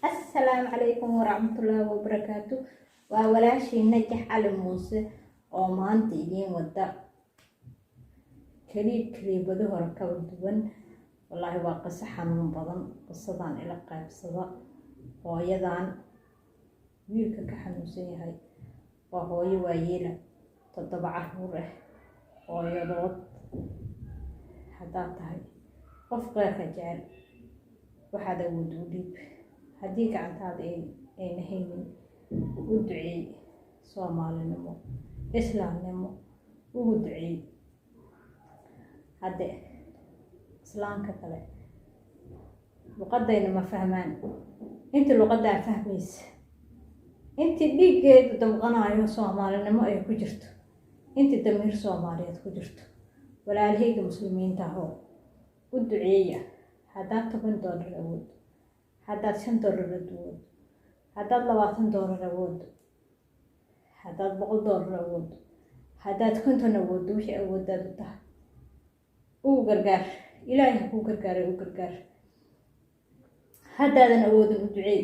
Assalaamu calaykum waraxmatullaahi wabarakaatu. Waa walaashii Najax Cali Muuse oo maanta idiin wada kaliib, kaliibado hore kala duwan. Wallaahi waa qiso xanuun badan. Qisadan ila qaybsada. Hooyadan wiilka ka xanuunsan yahay waa hooyo waayeela, 7 caruur ah hooyadood. Haddaad tahay qof qeyrka jecel, waxaad awood u dhiib. Haddii gacantaada ayna haynin, u duceey. Soomaalinimo, islaamnimo ugu duceey. Hadde islaamka kale luqadayna ma fahmaan. Intii luqadaa fahmaysa, intii dhiiggeedu damqanayo, soomaalinimo ay ku jirto, intii damiir soomaaliyeed ku jirto, walaalahayga muslimiinta ahoo, u duceeya. Haddaad $10 awood, haddaad $5 awood, haddaad $20 awood, haddaad $100 awood, haddaad 50 awooddo, wixii awooddaad u tahay ugu gargaar. Ilaahay ha kuu gargaaray, u gargaar. Haddaadan awoodin, u duceey.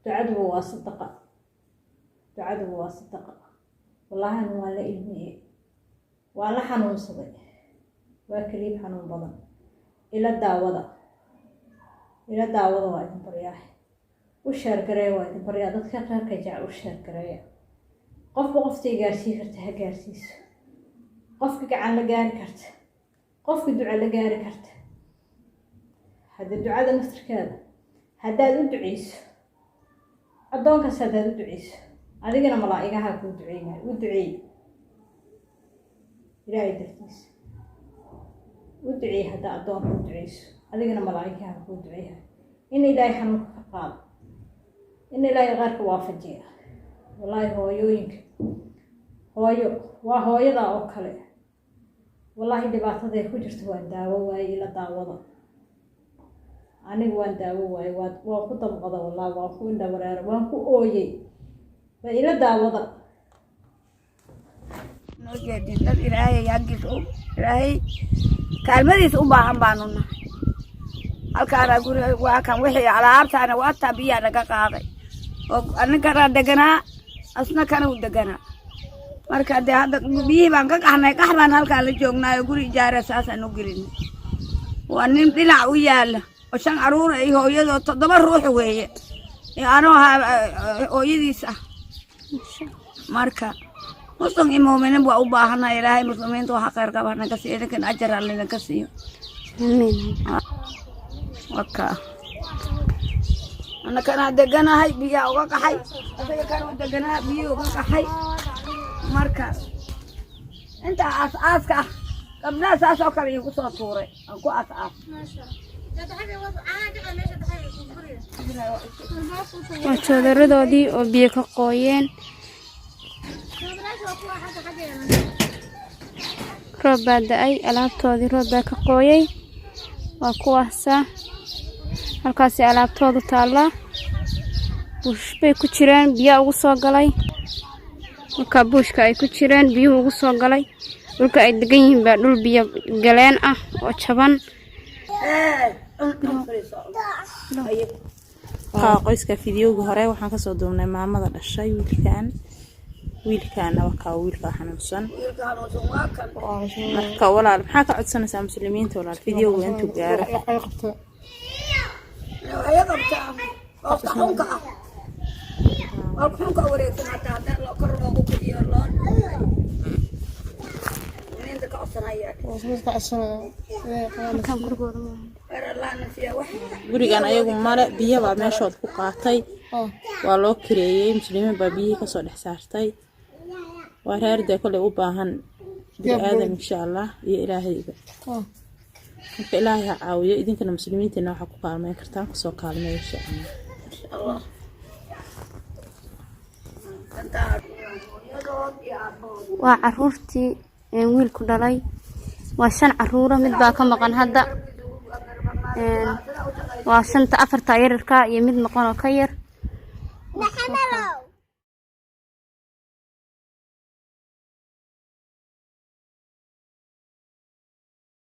Ducaduba waa sadaqa, ducaduba waa sadaqa. Wallaahi anu waan la ilmiyey, waan la xanuunsaday. Waa kaliib xanuun badan. Ila daawada, ila daawada. Waa idin baryaa, u share gareeya. Waa idin baryaa, dadka kheyrka jecel, u share gareeya. Qofba qoftay gaarsii karta ha gaarsiiso. Qofka gacan la gaari karta, qofka duca la gaari karta. Hadda ducada naftirkeeda haddaad u duceyso addoonkaas, haddaad u duceyso, adigana malaa'igaha kuu duceynayo. U duceey Ilaahay dartiisa, u duceey. Haddaa addoonka u duceyso, adigana malaa'igaha kuu duceeyahay in Ilaahay xanuunka ka qaado, in Ilaahay qaarka waafajiya. Wallaahi hooyooyinka, hooyo waa hooyada oo kale. Wallaahi dhibaataday ku jirta waan daawo waaye. Ila daawada. Aniga waan daawo waaye, waan ku damqada, wallahi waan ku indha wareera, waan ku ooyey. Waa ila daawada. Noo jeedin dad Ilaahay aggiisa u Ilaahay kaalmadiisa u baahan baanu nahay. Halkaana guriga waa kan, wixii alaabtaana waa taa, biyaa naga qaaday oo ninkana deganaa, asna kana u deganaa. Marka dee hadda biyihii baan ka qaxnay, qax baan halkaa la joognaayo, guri ijaara saasaan u gelinay. Waa nin dhinac u yaala oo shan caruur iyo hooyadoo 7 ruux weeye, anoo ahaa hooyadiis ah. Marka muslim iyo muuminiin waa u baahanaa. Ilaahay muslimiinta waxa khayr qaba naga siiyo, idinkan ajar Alla idinka siiyo. Waka anakana deganahay, biyaa uga qaxay, asaga kana u deganaa, biyo uga qaxay. Marka inta aas aaska ah gabdhaha saas oo kale iigu soo tuuray aan ku aas aas. Waa joodaradoodii oo biyo ka qooyeen. Roob baa da-ay, alaabtoodii roob baa ka qooyay. Waa kuwaasa halkaasi alaabtoodu taallaa. Buush bay ku jiraan, biyaa ugu soo galay. Markaa buushka ay ku jiraan biyuhu ugu soo galay. Dhulka ay degan yihiin baa dhul biyo galeen ah oo jaban. Haa, qoyska fiidiyowga hore waxaan kasoo duubnay maamada dhashay wiilkan. Wiilkaana wakaa wiilka xanuunsan. Marka walaal, maxaa ka codsanaysaa muslimiinta, walaal, fiidiyowga intuu gaaro? Waxay qabtaa qofka xunka ah, qofka xunka wareegsan, hataa haddaan loo kor loogu kiciyo loo muslimiinta ka codsanaya. Halkan gurigooda maaha. Khayr Allahna siiya wax. Gurigan ayagu male, biyabaa meeshood ku qaatay, waa loo kireeyey. Muslimiin baa biyihii kasoo dhex saartay. Waa reer dee koley u baahan bini aadam, insha Allah, iyo Ilaahayba. Marka Ilaahay ha caawiyo. Idinkana muslimiintiina waxaa ku kaalmeyn kartaan kusoo kaalmeeya, insha Allah. Waa caruurtii wiilku dhalay. Waa shan caruura, mid baa ka maqan hadda. Waa shanta, afarta yararka iyo mid maqan oo ka yar.